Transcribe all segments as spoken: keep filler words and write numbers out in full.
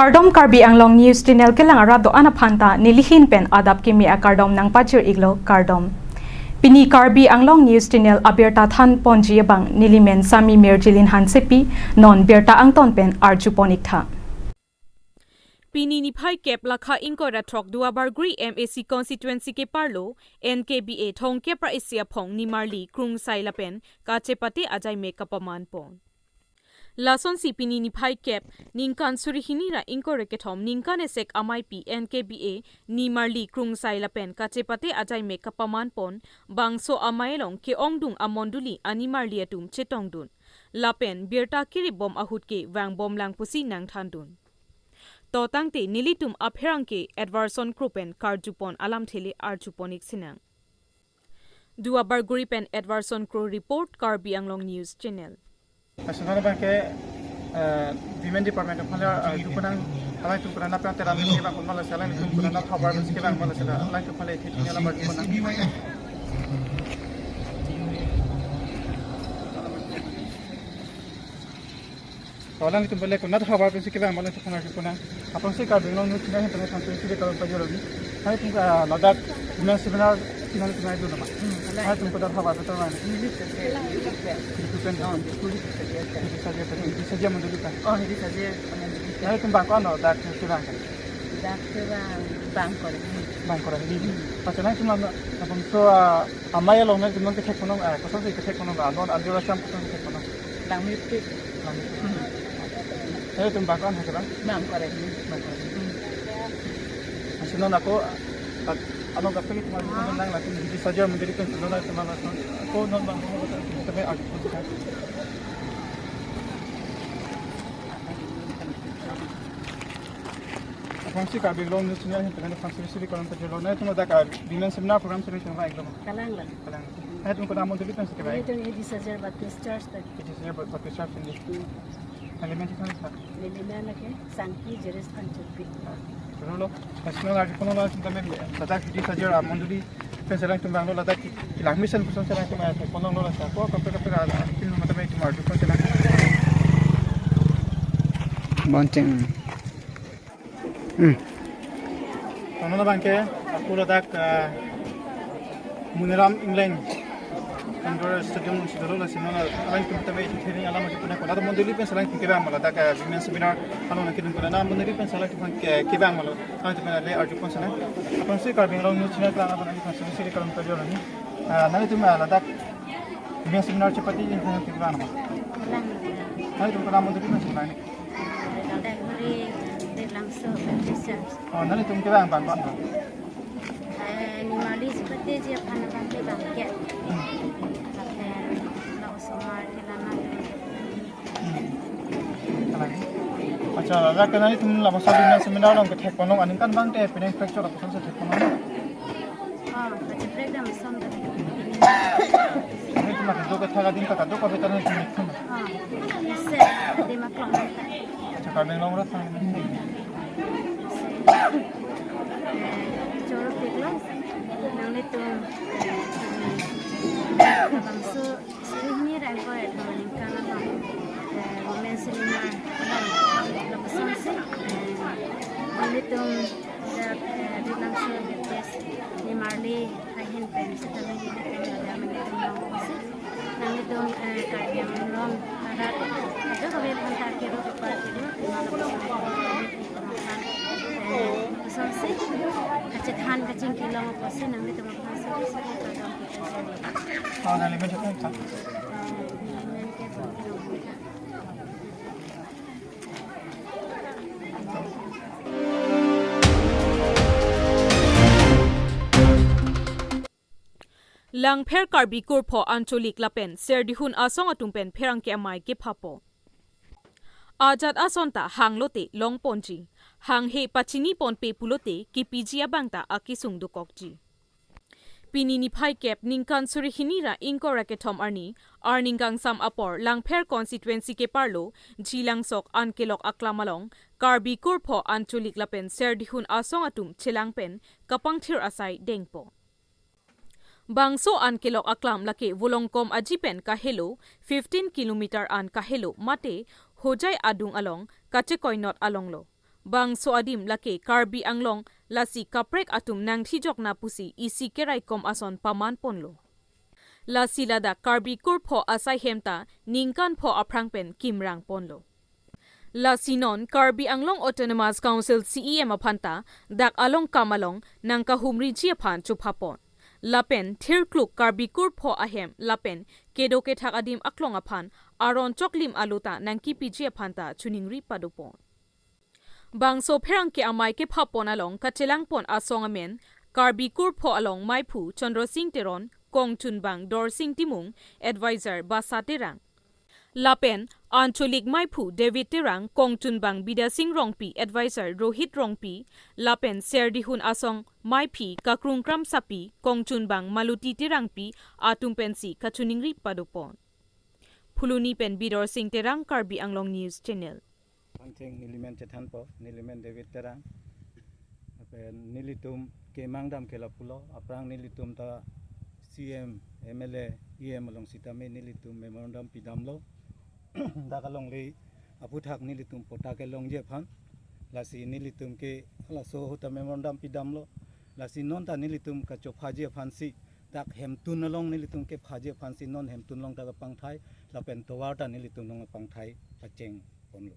Kardom, Karbi Anglong News Channel kelang arat do-an aphan ta nelihin pen adap kimi akardom nangpajir iklo, kardom. Pini Karbi Anglong News Channel abirta than ponji abang nelimen Sami Mirjilin Hansepi, non birta angton pen arju pon iktha. Pini niphai kep, lakha ingkoi ra throk, Duarbagori M A C constituency keparlo N K B A thomkep ra isi aphong nimarli krungsai lapen kachepate ajaimek kapaman pon. Lasonsi pini niphai kep, ningkan suri hini ra ingkoi ra kethom, ningkan esek ameipi N K B A nimarli krungsai lapen kachepate ajaimek kapaman pon, bangso amei along ke-ongdung amondoli animarli atum chetongdun. Lapen birta kirip bom ahut ke vangbom lang pusi nangthandun. To tangte nelitum apherangke Edwardson Kro pen karju pon alamthe le arju pon ik sinang. Duarbagori pen Edwardson Kro report, Karbi Anglong News Channel. National Bank ke, eh, Women Department aphan le, eh, dukunang, alangtum pura na pran teram ke bang pon mala sala, alangtum pura na thabar ke bang mala sala, alangtum phan le thik ni alam dukunang. Alangtum phan le konat thabar pensi kevang mala sala, dukunang. Aphrangsi Karbi Anglong News Channel pen thansi suri karon pajor lagi. Alangtum ke, ah, ladak women seminar, seminar seminar dulu nama. Hmm, alangtum ke thabar betul mana? Hidi saja. Hidi saja. Oh, hidi saja. Hidi saja mondoli pen. Oh, hidi saja mondoli pen. Alangtum bang ko-an ladak kevang kan? Dak kevang bang ko-an. Bang ko-an hidi. Hmm. Pas alangtum na, na bangso, ah, amei along nangtum kethek ponong, ah, kosonsi kethek ponong, ah, non anjura sam kosonsi kethek ponong. Langmepik. Langmepik. Hmm. Alangtum bang ko-an ha kevang? Bang ko-an. Bang ko-an. Hmm. Ansi non ako, ah, ano kape kita mau nang lakin hidi saja mondoli pen, non na teman langsung. Ako non bang ko-an, tapi aku pun. Aphrangsi Karbi Anglong News Channel ahin pen thansi suri karon pajor lo. Nangtum ladak, ah, women seminar program seminar kelang lo? Kelang lo. Kelang. Nangtum konat mondoli pensi kevang? Nelitum hidi saja Baptist Church pen. Hidi saja Baptist Church pen. Hmm. Nangli men si than sa? Neli men ke Sangki Jeres Phanchukpi. Lo lo. National arju pon lo, nangtum men ladak hidi saja amondoli pensi alangtum vanglo, ladak ke langmesen kosonsi alangtum thek ponong lo, lasi ako kaprek kaprek alam pin matame itum arju pon selang. Boncheng. Hmm. Tanglo abang ke, ako ladak, ah, Muniram Engleng Indoor Stadium si dolo, lasi non alangtum tame isi thiri alam arju pon, konat mondoli pensi alangtum kevang mala, ladak, ah, women seminar along nangkedun konat mondoli pensi alangtum ke, kevang mala. Alangtum pen le arju pon selang. Aphrangsi Karbi Anglong News Channel kelang aphan thansi suri karon pajor lo ni. Ah, nangtum, ah, ladak women seminar chepate ingkoi kevang nama? Kelang. Nangtum konat mondoli pensi kevang ni? Ladak huri Rilangso Baptist Church. Oh, nangtum kevang bang bang. Eh, nimarli chepate ji aphan abang kevang ke. Hmm. Lapen la osomar kelana. Acha, ladak ke nangtum labangso women seminar along kethek ponong aningkan bang te, pini fracture apa kosonsi thek ponong? Ah, kacheprek dam som ta. Nangtum kado kethek adin ta kado kabe ta nangtum thek ponong. Ah, isi adim aklong ta. Acha, Karbi Anglong rat sang. Eh, choro piklo. Nanglitum, eh, labangso suri hini ra ingkoi ra throk aningkan along, eh, women seminar along, lapuson si, eh, nanglitum dak, eh, Rilangso Baptist nimarli ahin pen sitame nelitum dak nanglitum long pusi, nanglitum, eh, Karbi Anglong arat kado kave aphan ta kero kepar kero, tema lapuson, eh, lapuson si kachethan kachingki long pusi nanglitum aphan si, si kardom. Oh, nangli men chethan sa? Langpher Karbi Kurpho Ancholik lapen Serdihun asong atum pen pherangke amei kephapo. Ajat ason ta hang lote long ponji, hanghe pachini ponpe pulote kepiji abang ta akesung dokokji. Pini niphai kep, ningkan suri hini ra ingkoi ra kethom arni, arni kangsam apor Langpher constituency keparlo Jilangsok Ankelok aklam along Karbi Kurpho Ancholik lapen Serdihun asong atum chelang pen kapangthir asai dengpo. Bangso Ankelok aklam lake Volongkom aji pen kahelo, fifteen kilometer an kahelo mate Hojai adung along kachekoinot along lo. Bangso adim lake Karbi Anglong lasi kaprek atum nangthijokna pusi isi keraikom ason pamanponlo. Lasi ladak Karbi kurpho asai hem ta ningkan pho aphrang pen kimrangponlo. Lasi non Karbi Anglong Autonomous Council C E M aphanta dak along kam along nangkahumriji aphan chophapon. Lapen thirkluk Karbi kurpho ahem lapen kedo kethak adim aklong aphan aron choklim alo ta nangkipiji aphanta choningri padopon. Bangso pherangke amei kephapon along kachelangpon asong amen Karbi kurpho along meiphu Chandra Singh Teron, kongchunbang Dorsing Timung, advisor Basa Terang. Lapen ancholik meiphu David Terang, kongchunbang Bidya Singh Rongpi, advisor Rohit Rongpi, lapen Serdihun asong meiphi Kakrung Kramsapi, kongchunbang Maluti Terangpi atum pensi kachoningri padopon. Phuloni pen Bidor Singh Terang, Karbi Anglong News Channel. Pangcheng nelimen chethanpo, nelimen David Terang. Lapen nelitum kemang dam ke lapulo, aphrang nelitum ta C M, M L A, E M along sitame nelitum memorandum pidamlo. Dak alongle aphuthak nelitum patta kelongji aphan. Lasi nelitum ke laso ahut ta memorandum pidamlo. Lasi non ta nelitum kachophaji aphansi dak hemtun along nelitum kephaji aphansi non hemtun along ta kapangthai, lapen tovar ta nelitum along kapangthai pachengponlo.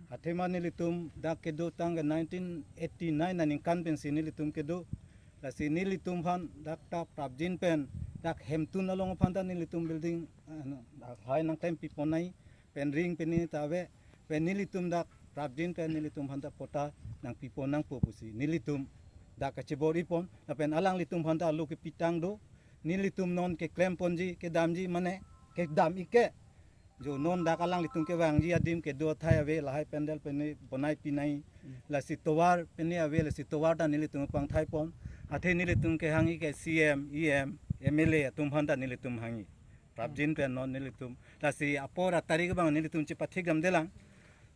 Athema nelitum dak kedo tangka nineteen eighty-nine aningkan pensi nelitum kedo. Lasi nelitum aphan dak ta prapjin pen dak hemtun along aphan ta nelitum building, ano, dak hai nangklem piponai pen ring pini ta ave, pen nelitum dak prapjin pen nelitum aphan ta patta nangpipon nangpo pusi nelitum dak kachebor-ipon, lapen alanglitum aphan ta alo kepitang do, nelitum non keklemponji, kedamji mane kedam-ik ke. Jo non dak alanglitum kevangji adim kedo athai ave, lahai pandal pini bonai pinai. Hmm. Lasi tovar pini ave, lasi tovar ta nelitum pangthaipon. Athe nelitum kehang-ik ke C M, E M, M L A atum aphan ta nelitum hang-ik. Prapjin pen non nelitum. Lasi apor atarik abang nelitum chepathik damdelang.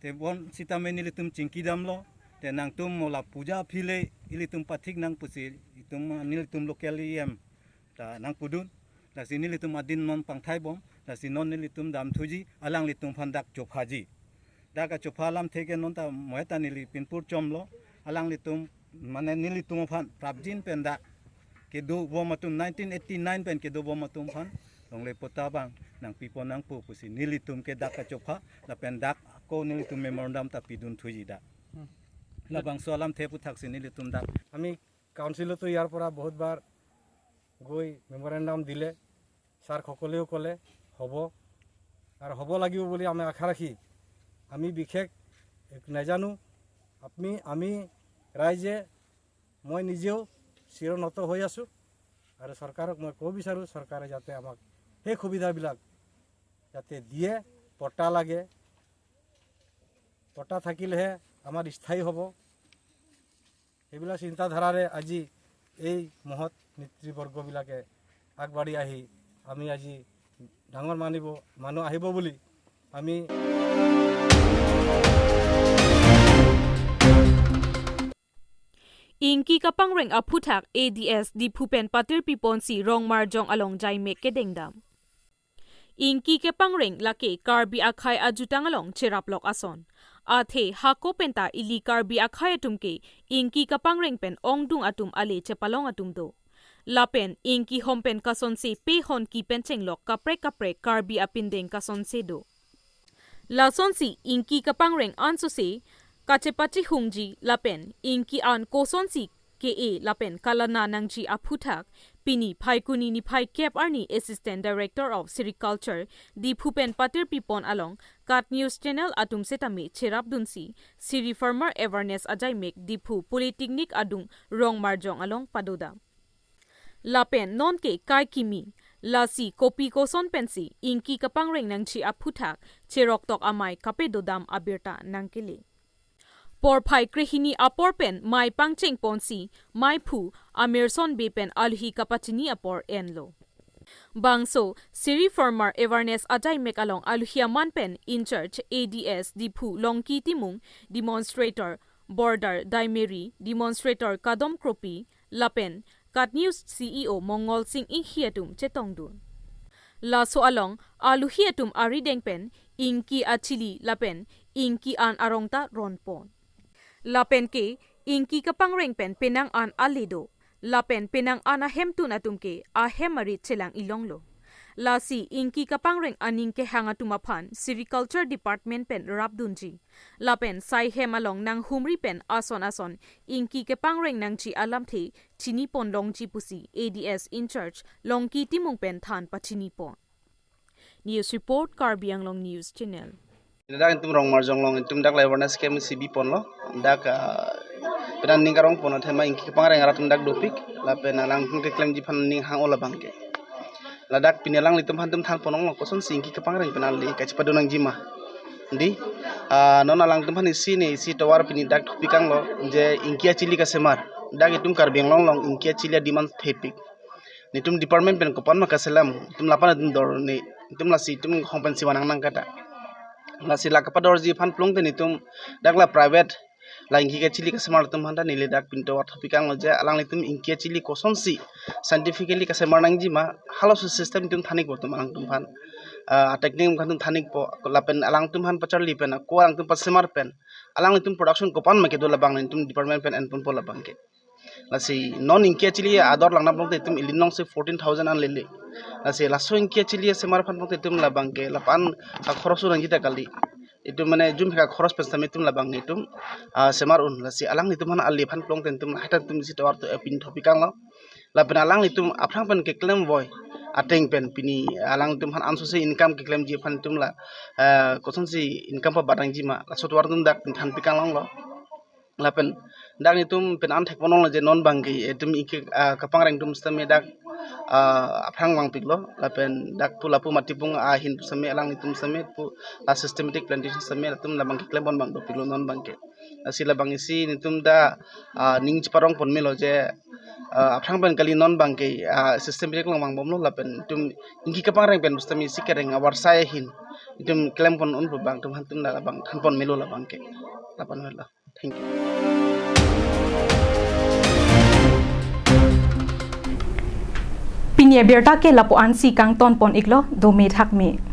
Te bonsitame nelitum chingki damlo. Te nangtum mo la puja aphi le ilitum pathik nang pusi itum nelitum local E M ta nangpudun. Lasi nelitum adin non pangthaibom. Lasi non nelitum damthuji, alanglitum aphan dak chophaji. Dak kachopha alamthe ke non ta moheta neli pinpur chomlo. Alanglitum mane nelitum aphan prapjin pen dak kedobom atum nineteen eighty-nine pen kedobom atum aphan longle patta abang nangpipon nangpo pusi nelitum ke dak kachopha lapen dak ako nelitum memorandum ta pidunthuji dak. Hmm. Labangso alamthe aphuthaksi nelitum dak. আমি কাউন্সিলতো ইয়াৰ পৰা বহুতবাৰ গৈ মেমৰেণ্ডাম দিলে, ছাৰসকলেও ক'লে হ'ব আৰু হ'ব লাগিব বুলি আমি আশা ৰাখি আমি বিশেষ এক নাজানো। আমি, আমি ৰাইজে, মই নিজেও চিৰনত হৈ আছোঁ আৰু চৰকাৰক মই ক'ব বিচাৰোঁ, চৰকাৰে যাতে আমাক সেই সুবিধাবিলাক যাতে দিয়ে। পট্টা লাগে, পট্টা থাকিলেহে আমাৰ স্থায়ী হ'ব। সেইবিলাক চিন্তাধাৰাৰে আজি এই মহৎ নেতৃবৰ্গবিলাকে আগবাঢ়ি আহি আমি আজি ডাঙৰ মানিব, মানুহ আহিব বুলি আমি Ingki kapangreng aphuthak A D S Diphu pen patirpiponsi Rongmarjong along jaimek kedengdam. Ingki kepangreng lake Karbi akhei ajutang along cheraplok ason. Athe hako penta ili Karbi akhei atum ke ingki kapangreng pen ongdung atum ale chepalong atum do. Lapen ingki hom pen kasonse pehon ki pen chenglok kaprek kaprek Karbi apindeng kasonse do. Lasonsi ingki kapangreng ansose kachepachihungji lapen ingki an kosonsi ke-e lapen kalana nangji aphuthak pini Phaikuni niphai kep arni Assistant Director of Sericulture Diphu pen patirpipon along KAT News Channel atum setame cherapdunsi Siri Farmer Awareness ajaimek Diphu Polytechnic adung Rongmarjong along padodam. Lapen nonke kai kimi, lasi kopi koson pensi ingki kapangreng nangji aphuthak cheroktok amei kapedodam abirta nangkele. Porphai krehini apor pen mei pangchengponsi meiphu Amerson Bey pen alohi kapachini apor enlo. Bangso Siri Farmer Awareness ajaimek along alohi aman pen in charge A D S Diphu Longki Timung, demonstrator Border Daimeri, demonstrator Kadom Kropi, lapen KAT News C E O Mongol Singh Inghi atum chetongdun. Laso along alohi atum arideng pen ingki achili lapen ingki an arong ta ronpon. Lapen ke ingki kapangreng pen penang an ale do. Lapen penang an ahemtun atum ke ahem arit chelang ilonglo. Lasi ingki kapangreng aning kehang atum aphan Sericulture Department pen rapdunji. Lapen sai hem along nanghumri pen ason ason ingki kepangreng nangji alamthe chinipon longji pusi A D S in-charge Longki Timung pen than pachinipon. News report, Karbi Anglong News Channel. Dak itum Rongmarjong along itum dak awareness camp si biponlo. Dak, ah, penang ning karong pon athema ingki kapangreng arat atum dak dopik. Lapen alangtum keklemji aphan ning hang-o labang ke. Ladak pini alanglitum aphan itum thanpon longlo kosonsi ingki kapangreng pen ale kachepadun nangji ma. Di, ah, non alangtum aphan isi ne isi tovar pini dak thupik tanglo je ingki achili kasemar. Dak itum Karbi Anglong along ingki achili a-demand thepik. Netum department pen kopan ma kaselam, itum lapan itum dor ne, itum lasi itum hong pensi vanang nang kata. Lasi la kapadorji aphan plongte netum dak la private la ingki kachili kasemar atum aphan ta neli dak pini tovar thupik tanglo je alanglitum ingki achili kosonsi scientifically kasemar nangji ma, halaso system itum than-ikpo itum alangtum aphan. Ah, technique atum than-ikpo, lapen alangtum aphan pacharli pen, ako alangtum pasemar pen, alanglitum production kopan ma kedo labang netum department pen enponpo labang ke. Lasi non ingki achili ador langnat plongte itum ili nongsi fourteen thousand an lele. Lasi laso ingki achili semar aphan plongte itum labang ke lapu-an kakhoros nangji ta kali. Itum mane jum heka khoros pen sitame itum labang netum, ah, semar un. Lasi alanglitum aphan ale aphan plongte itum lahai ta itum isi tovar to, eh, pini thupik tanglo. Lapen alanglitum aphrang pen keklem voi ateng pen pini alanglitum aphan ansose income keklemji aphan itum la, eh, kosonsi income pabat nangji ma, laso tovar itum dak pini thanpik tang longlo. Lapen dak netum pen an thekpon longlo je non abang ke itum ingki, ah, kapangreng atum sitame dak, ah, aphrang vangpiklo. Lapen dak pu lapu Matipung ahin pu sitame alanglitum sitame pu la systematic plantation sitame latum labang keklempon abang dopiklo non abang ke. Lasi labang isi netum ta, ah, ning cheparongpon melo je, ah, aphrang pen kali non abang ke, ah, systematic along vangbomlo lapen itum ingki kapangreng pen pu sitame isi kereng avarsai ahin itum klempon un pu abang atum aphan itum ta labang thanpon melo labang ke. Lapu-an melo. Thank you. Pini abirta ke lapu-ansi kangtonpon-iklo, dome thakme.